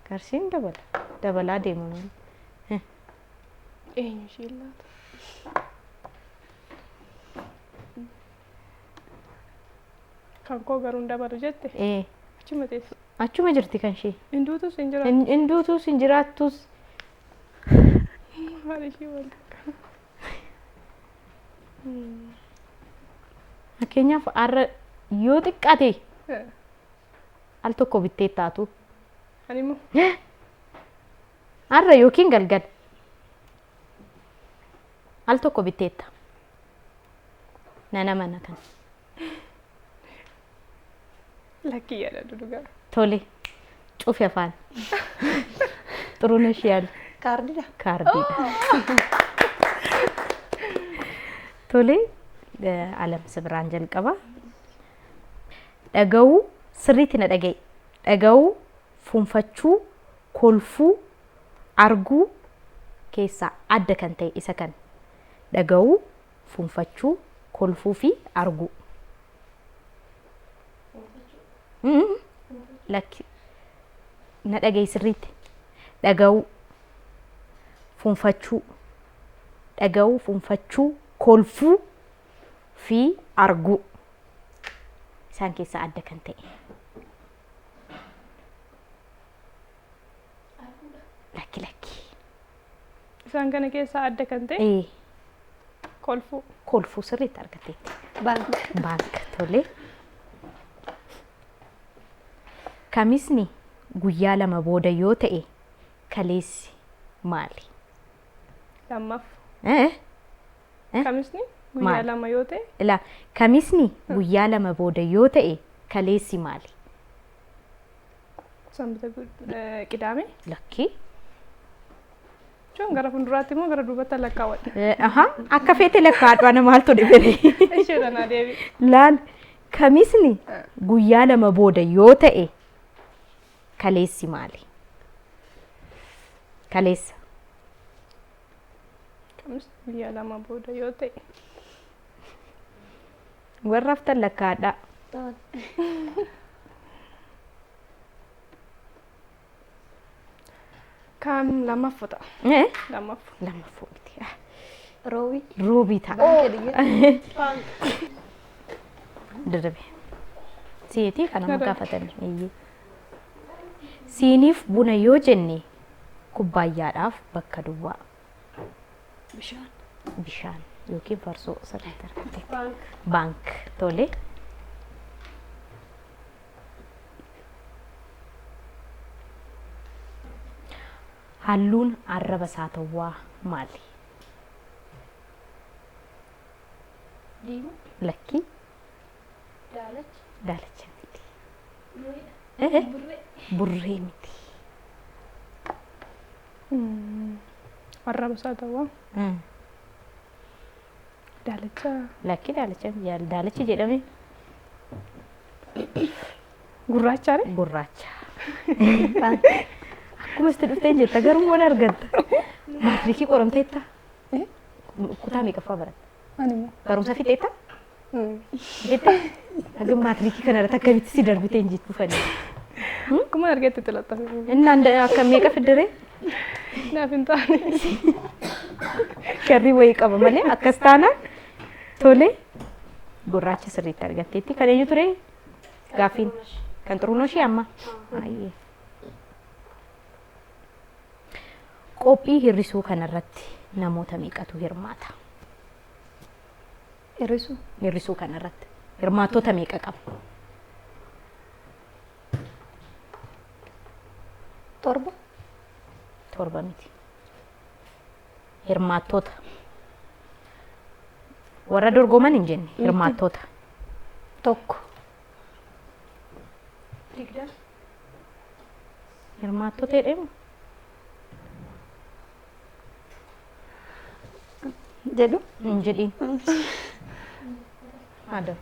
Qarshiin dabala. Dabalaa deema malee. Eenyu ishee laata? Kan koo garuu hin dabalu jette? Ee. Achuma teessi. Achuma jirti kan ishee. Hin duutus hin jiraattus. Hin duutus hin jiraattus. Maal ishee wal Fakkeenyaaf har'a yoo xiqqaate al tokko bittee taatu. Ani immoo Har'a yookiin galgala. Al tokko bitteetta. Nana mana kana. Lakkii yaadadhu dhugaa. Tole. Cufi afaan. Xurunesh yaali. Kaardiidha. Kaardiidha. Tole. Alamsi biraan jalqaba. Dhaga'uu sirriitti na dhaga'i. Dhaga'uu, fuunfachuu, kolfuu, arguu keessaa adda kan ta'e isa kana. Dhaga'uu, fuunfachuu, kolfuu fi arguu. Lakki na dhaga'i sirriitti. Dhaga'uu, fuunfachuu, dhaga'uu, fuunfachuu, kolfuu fi arguu. Isaan keessaa adda kan ta'e. Lakki lakki. Isaan kana keessaa adda kan ta'e Ee. kolfuu. Kolfuu sirriitti argatteetti. Baank. Baank tole. Kamisni guyyaa lama booda yoo ta'e kaleessi maali? Lammaffa. Eh? Kamisni guyyaa Maali? lama yoo ta'e Ilaa kamisni guyyaa lama booda yoo ta'e kaleessi maali? Sanbata qidaame. Lakkii. Jechuun gara fuulduraatti immoo gara duubatti lakkaawwadha. Aha akka feete lakkaa'adhu ana maaltu dhibee. Isheedha naa deebi. Laal kamisni guyyaa lama booda yoo ta'e kaleessi maali? Kaleessa. Kamisni guyyaa lama booda yoo ta'e Warra haftan lakkaa'adhaa. Kam lammaffaa ta'a. Eh? Lammaffaa. Lammaffaa miti. Roobii. Roobii ta'a. Dirribe. Si'eetii kana Dirribe. gaafatame. Eeyyee. Siiniif buna yoo jenne kubbaayyaadhaaf bakka duwwaa. Bishaan. Bishaan yookiin farsoo sirriitti argatte. Baank. Tole. Halluun arraba saatawwaa maali? Diimaa. Lakkii. Daalacha. Daalacha miti. Burreedha. Eh? Burree. Burree miti. Arraba saatawwaa. Daalacha. Lakkii daalacha daalachi jedhame. Gurraacha ree? Gurraacha. Akkuma sitti dhuftee jetta garuu waan argatta. Maatirikii qoramteetta? Kutaa meeqaffaa baratta? Ani immoo. Barumsa fixeetta? Jette? Haga maatirikii kana irratti akkamitti si darbitee hin jettu fani. Akkuma argetti itti laxxafe. Innaan akka meeqa fiddaree? Naaf hin taane. Sharrii wayii qaba malee akkas taanaan tole gurraacha sirriitti argatteetti. Kan eenyu ture? Gaaffiin. Kan xuruunoo ishee amma? Ayyee. Qophii hir'isuu kanarratti namoota meeqatu hirmaata? Hir'isuu. Hir'isuu kanarratti hirmaattota meeqa qaba? 7. 7 miti. Hirmaattota. Warra dorgoman hin jenne hirmaattota. 1. 20. Hirmaattota jedhamu? Jedhu. Hin jedhiin. Adoo.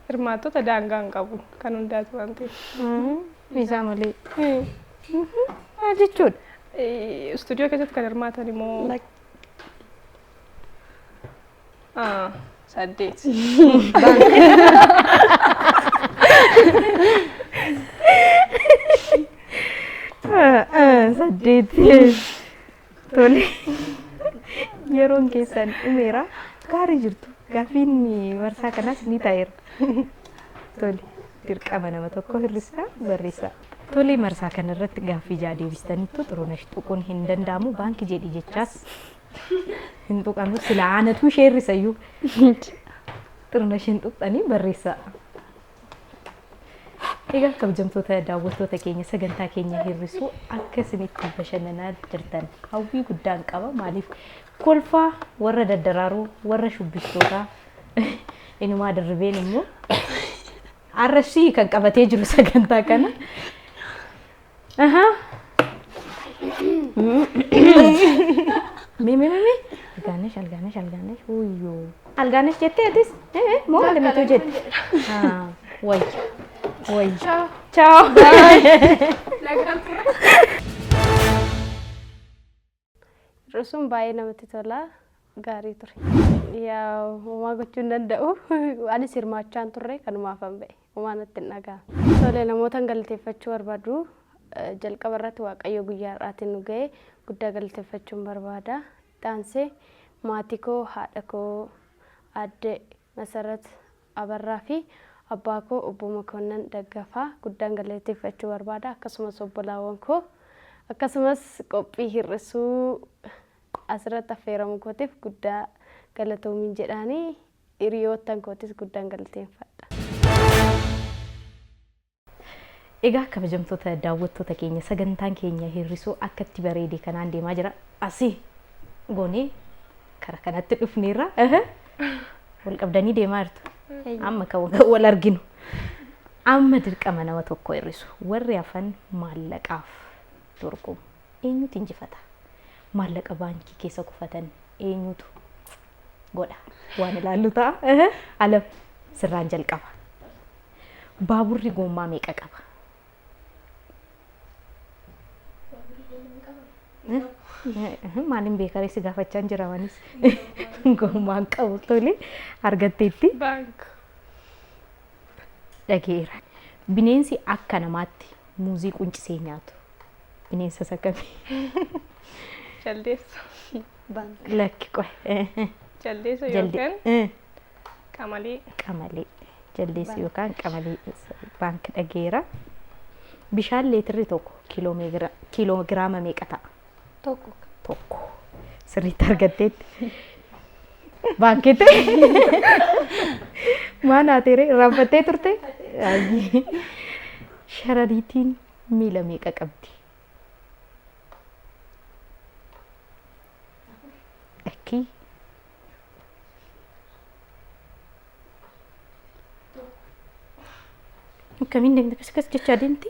Hirmaattota daangaa hin qabu kan hundaatu waan ta'eef. Isaa malee. Maal jechuudha? Istuudiyoo keessatti kan hirmaatan immoo 8. 8. Tole. Yeroon keessan dhumeera. Gaarii jirtu. Gaaffiin marsaa kanaas ni ta'eera. Tole. Dirqama nama tokko hir'isaa barreessaa. Tole marsaa kanarratti gaaffii 6 deebistaniittu Xurunesh tuquun hin danda'amu. Baankii jedhi jechaas hin tuqamu. Sila aanatu ishee hir'isayyuu. Xurunesh hin tuqxanii barreessaa. Egaa kabajamtoota daawwattoota keenya sagantaa keenya hir'isuu akka isinitti bashannanaa jirtan hawwii guddaan qaba. Maaliif kolfaa warra daddaraaruu warra shubbistootaa inumaa dirribeen immoo arrabsii kan qabatee jiru sagantaa kana. Ahaa. Mee mee mee mee. Algaanesh algaanesh algaanesh uyyoo. Algaanesh jettee atis? Moo alamituu jette? Wayya. Wayya. Ciao. Hir'isuun baay'ee namatti tola. Gaarii ture. Yaa homaa gochuu hin danda'u. Anis hirmaachaan turre kanumaafan ba'e. Homaa natti hin dhaga'amu. Tole namootan galateeffachuu barbaadu. Jalqaba irratti Waaqayyo guyyaa har'aatiin nu ga'e guddaa galateeffachuun barbaada. Itti maatii koo, haadha koo, aadde Masarat Abarraa fi abbaa koo obbo Makoonnan Daggafaa guddaan galateeffachuu barbaada. Akkasumas obbolaawwan koo akkasumas qophii hir'isuu asirratti affeeramu kootiif guddaa galatoomiin jedhaanii hiriyoottan kootis guddaan galateeffadha. Egaa kabajamtoota daawwattoota keenya sagantaan keenya hir'isuu akka itti bareede kanaan deemaa jira. Asii goonee kara kanatti dhufneerra. Wal qabdanii deemaa jirtu. Amma kan wal arginu. Amma dirqama nama tokko hir'isu. Warri hafan maallaqaaf dorgomu. Eenyutu injifata? Maallaqa baankii keessa kufatan eenyutu godha? Waan ilaallu ta'a. Alam sirraan jalqaba. Baaburri gommaa meeqa qaba? Maaliin beekaree si gaafachaa hin jira manis. Gommaa hin qabu tole argatteetti. Baank. Dhageera. Bineensi akka namaatti muuzii quncisee nyaatu. Bineensa isa kamii? Jaldeessa. Baank. Lakki qoy. Jaldeessa yookaan qamalee. Qamalee. Jaldeessi yookaan qamalee baank dhageera. Bishaan leetirri 1 kiiloogiraama meeqa ta'a? 1. 1. Sirriitti argatteetti. Baankitti. Maal haateere irraanfattee turte? Sharariitiin miila meeqa qabdi? Akkamiin deemte akkas akkas jechaa deemti.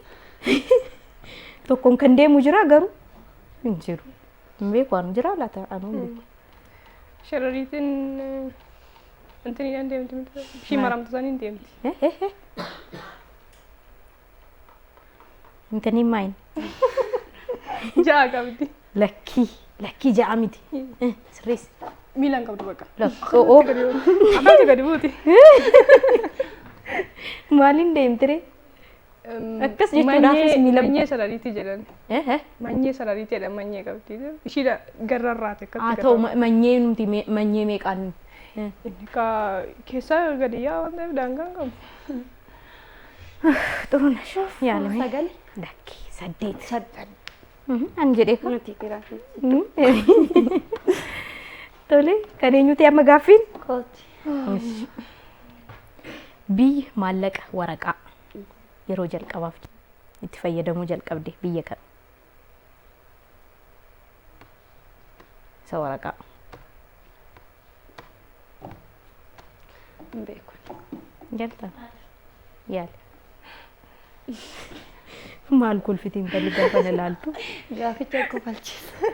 Tokkoon kan deemu jira garuu hin jiru. Hin beeku anu jira laata anuu hin beeku. Sharariitiin intiniidhaan deemti miti. Ishii maramtu saniin deemti. Eh, eh, eh. Intiniin maayin? Ja'a qabdi. Lakkii lakkii ja'a miti. Eh, Sirreessi. Miilaan qabdu bakka. Lakkoo. Akkamitti gadi buuti? Maaliin deemtiree? Akkas jechuudhaafis miila- Manyee sarariitii jedhan. Eh, eh. Manyee sarariitii jedhan manyee qabdi. Ishiidha garrarraati akkatti. Haa ta'u manyee nuti manyee meeqaan? Inni kaa keessaa gadi yaa waan ta'eef daangaan qabu. Xurunesh yaalame. Sagal. Lakkii saddeet. Saddeet. An jedhee kan. Nuti giraafii. Tole kan eenyuti amma gaaffiin? Kooti. Biyyi maallaqa waraqaa yeroo jalqabaaf itti fayyadamuu jalqabde biyya kam? Isa waraqaa. Hin beeku. Jalqaba. Yaali. Maal kolfiti intalli gaafa na laaltu? Gaaficha kofalchiisa.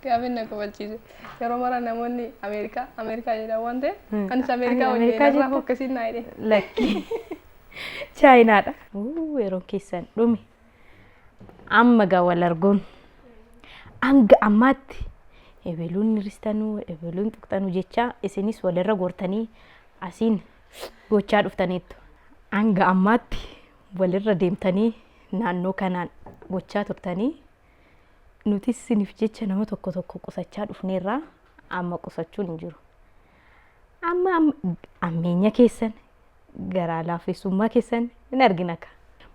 Gaaffiin na kofalchiise. Yeroo mara namoonni Ameerikaa Ameerikaa jedhan waan ta'eef anis Ameerikaa Ani wajjin Ameerikaa irraa jetta? fokkasiin naa jedhe. Lakki. Chaayinaadha. Yeroon keessan dhume. Amma gaa wal arguun. Hanga ammaatti ebeluun ristanuu ebeluun tuqxanuu jecha isinis walirra gortanii asiin gochaa dhuftaniittu. Hanga ammaatti walirra deemtanii naannoo kanaan gochaa turtanii nutis isiniif jecha nama tokko tokko qusachaa dhufneerraa amma qusachuun hin jiru. Amma ammeenya keessan garaa laafessummaa keessan hin argina ka.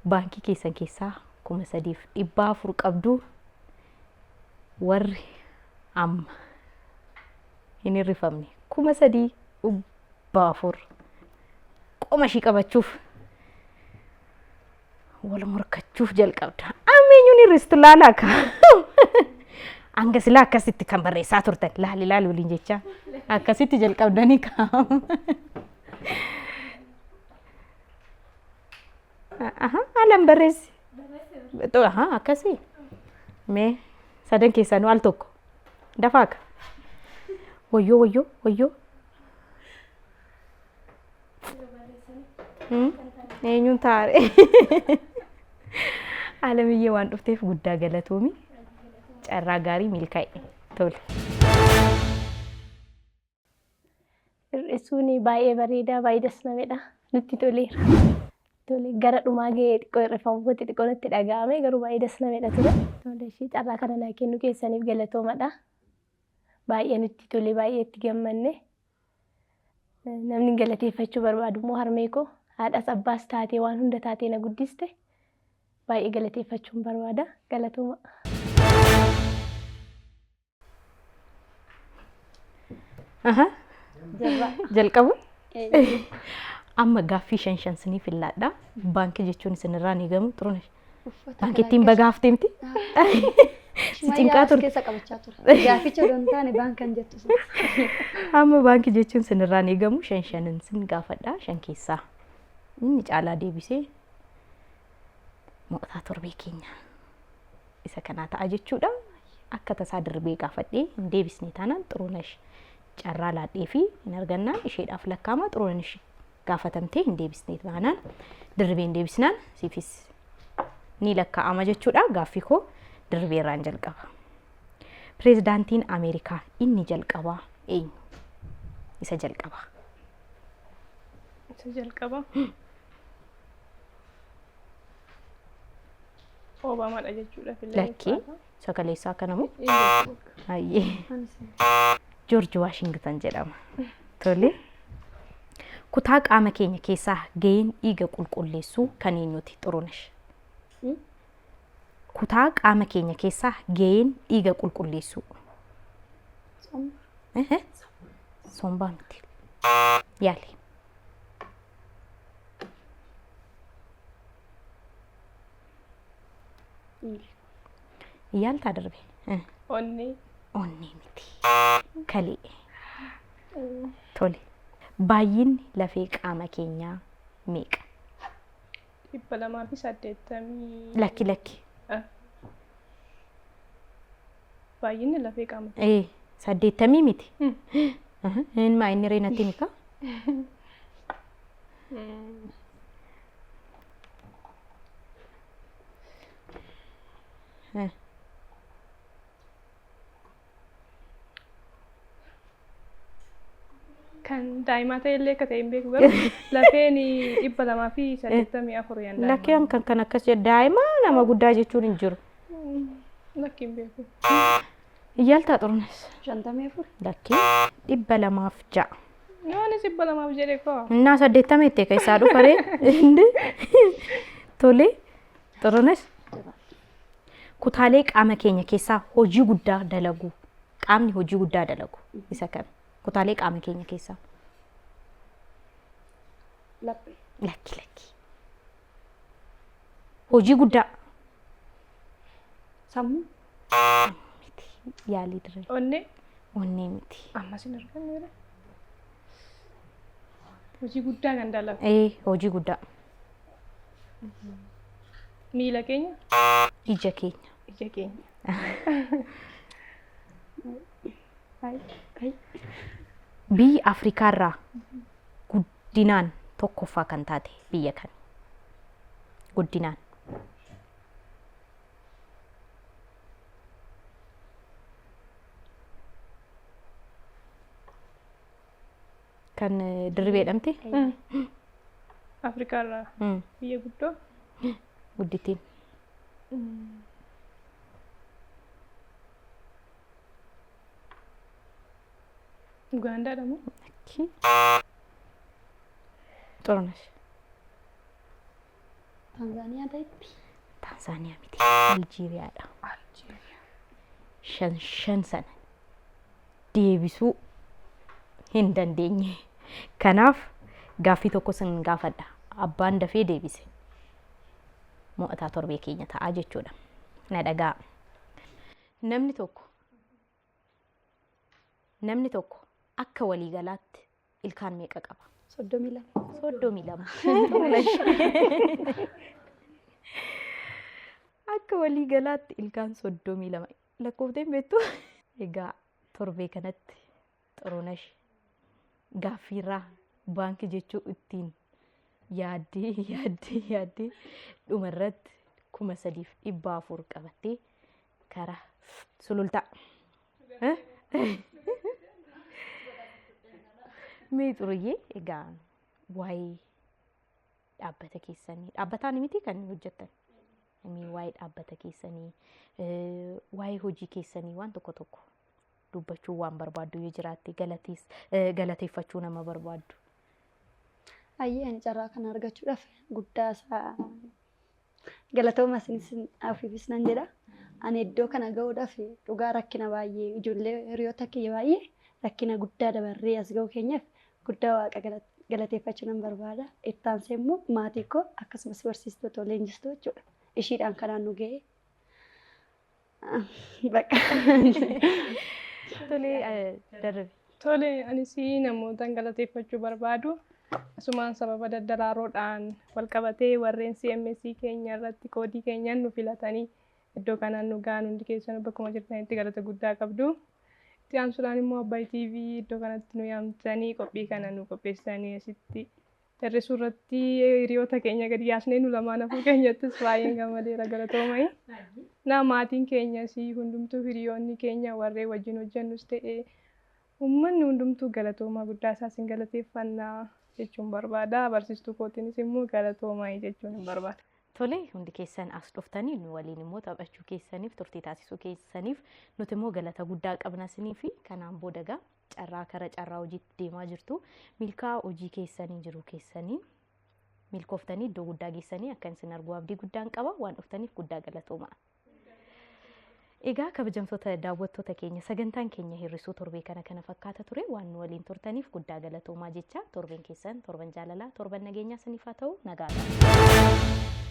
Baankii keessan keessaa 3,400 qabdu warri amma hin hirrifamne 3,400 qoma ishii qabachuuf wal morkachuuf jalqabda. Amma eenyuun hir'istu laalaa ka. Hanga silaa akkasitti kan barreessaa turtan laali laali waliin jechaa akkasitti jalqabdanii kaa'amu. Aha, haalaan barreessi. Aha, akkasii. Mee sadan keessanuu al tokko. Dafaa ka. Wayyoo wayyoo wayyoo. Eenyuun taare? Alamiyyee waan dhufteef guddaa galatoomi. Carraa gaarii milkaa'e. Tole. Hir'isuun baay'ee bareedaa baay'ee das namedha. Nutti toleera. Tole gara dhumaa gahee xiqqoo hir'ifamuutti xiqqoo natti dhaga'ame garuu baay'ee das namedha ture. Tole ishii carraa kana naa kennu keessaniif galatoomadha. Baay'ee nutti tole baay'ee itti gammanne. Namni galateeffachuu barbaadu immoo harmee koo haadhas abbaas taatee waan hunda taatee na guddiste baay'ee galateeffachuun barbaada. Galatooma. Aha. Jalqabu. Amma gaaffii shan shan siniif illaadha. Baankii jechuun isinirraa ni gamu xurunesh. Baankiittiin baga haftee miti. Si cinqaa turte. Keessa qabachaa ture. Gaaficha odoo hin taane baankan jettu sun. Amma baankii jechuun isinirraa ni gamu shan shanin sin gaafadha shan keessaa. Inni caalaa deebisee mo'ataa torbee keenya isa kanaa ta'a jechuudha. Akka tasaa darbee gaafadhee hin deebisne taanaan xurunesh carraa laadhee fi hin argannaan isheedhaaf lakkaa'ama xurunesh gaafatamtee hin deebisne taanaan darbee hin deebisnaan siifis ni lakkaa'ama jechuudha. Gaaffii koo dirbeerraan jalqaba. Pireezidaantiin Ameerikaa inni jalqabaa eenyu? Isa jalqabaa. Isa jalqaba. Obaamaadha jechuudha. Lakkii sagaleessaa akkana moo? Hayyee. Joorji Waashingtan jedhama. Tole. Kutaa qaama keenya keessaa gaheen dhiiga qulqulleessuu kan eenyuti Xurunesh? Kutaa qaama keenya keessaa gaheen dhiiga qulqulleessuu. Sombaa miti. Yaali. Yaaltaa darbe. Onnee. Onnee miti. Kalee. Tole. Baay'inni lafee qaama keenyaa meeqa? 280. Lakki lakki. Baay'inni lafee qaama. 80 miti. Inni maa inni reenatti mika? Kan daa'imaa ta'e illee akka ta'e hin beeku garuu lafeen 284 yan daa'imaa. Lakkeen kan akkas jedhu daa'ima nama guddaa jechuun hin jiru. Lakki hin beeku. Iyyaaltaa Xurunesh. 54. Lakkii 206. Yoonis 200 jedhe koo. Innaa 80 itti keessaa dhufaree. Tole Xurunesh. Kutaalee qaama keenya keessaa hojii guddaa dalagu qaamni hojii guddaa dalagu isa kami? Kutaalee qaama keenya keessaa. Laphee. Lakki lakki. Hojii guddaa. Sammuu. Miti. Yaalii dirree. Onnee. Onnee miti. Ammas hin arganneera. Hojii guddaa kan dalagu. Hojii guddaa. Miila keenya. Ija keenya. Ija keenya. Biyyi Afrikaarraa guddinaan tokkoffaa kan taate biyya kami? Guddinaan. Kan Dirribee jedhamti? Afrikaarraa biyya guddoo. Guddittiin. Ugaandaadha moo? Lakki. Xurunesh. Taanzaaniyaa ta'etti. Taanzaaniyaa miti. Aljiiriyaadha. Shan shan sana deebisuu hin dandeenye. Kanaaf gaaffii tokko sin gaafadha. Abbaan dafee deebise mo'ataa torbee keenya ta'a jechuudha. Na dhagaa. Namni tokko namni tokko akka waliigalaatti ilkaan meeqa qaba? 32. 32. Akka waliigalaatti ilkaan 32. Lakkoofteen beektu? Egaa torbee kanatti Xurunesh gaaffiirraa baankii jechuu ittiin yaaddee yaaddee yaaddee dhumarratti 3400 qabattee karaa sulultaa. Mee Xuruyyee egaa waa'ee dhaabbata keessanii dhaabbataan miti kan hojjettan. Mee waa'ee dhaabbata keessanii waa'ee hojii keessanii waan tokko tokko dubbachuu waan barbaaddu yoo jiraatte galatees galateeffachuu nama barbaaddu. Ayyee ani carraa kana argachuudhaaf guddaa isaa galatooma isinis ofiifis nan jedha. Ani iddoo kana ga'uudhaaf dhugaa rakkina baay'ee ijoollee hiriyoota kiyya baay'ee rakkina guddaa dabarree as ga'uu keenyaaf guddaa waaqa galateeffachuu nan barbaada. Itti aansee immoo maatii koo akkasumas barsiistota leenjistuu jechuudha. Ishiidhaan kanaan nu ga'e. Bakka. Tole darbe. Tole anis namootan galateeffachuu barbaadu. Asumaan sababa daddaraaroodhaan wal qabatee warreen CMC keenya irratti koodii keenyaan nu filatanii iddoo kanaan nu ga'an hundi keessan bakkuma jirtanitti galata guddaa qabdu. Itti aansuudhaan immoo Abbaay TV iddoo kanatti nu yaamtanii qophii kana nu qopheessanii asitti hir'isuu irratti hiriyoota keenya gadi yaasnee nu lamaan hafuu keenyattis baay'een gammadeera galatoomai. Na maatiin keenyas hundumtuu hiriyoonni keenya warreen wajjin hojjennus ta'e uummanni hundumtuu galatoomaa guddaa isaas hin galateeffannaa jechuun barbaada. Barsiistuu kootiinis immoo galatoomaa jechuun hin barbaada. Tole hundi keessan as dhuftanii nu waliin immoo taphachuu keessaniif turtii taasisuu keessaniif nuti immoo galata guddaa qabna isinii fi kanaan booda egaa carraa kara carraa hojiitti deemaa jirtu milkaa hojii keessanii jiru keessanii milkooftanii iddoo guddaa geessanii akka isin arguu abdii guddaan qaba waan dhuftaniif guddaa galatoomaa. Egaa kabajamtoota daawwattoota keenya sagantaan keenya hir'isuu torbee kana kana fakkaata ture waan nu waliin turtaniif guddaa galatoomaa jecha torbeen keessan torban jaalalaa torban nageenyaa isiniif haa ta'u nagaadha.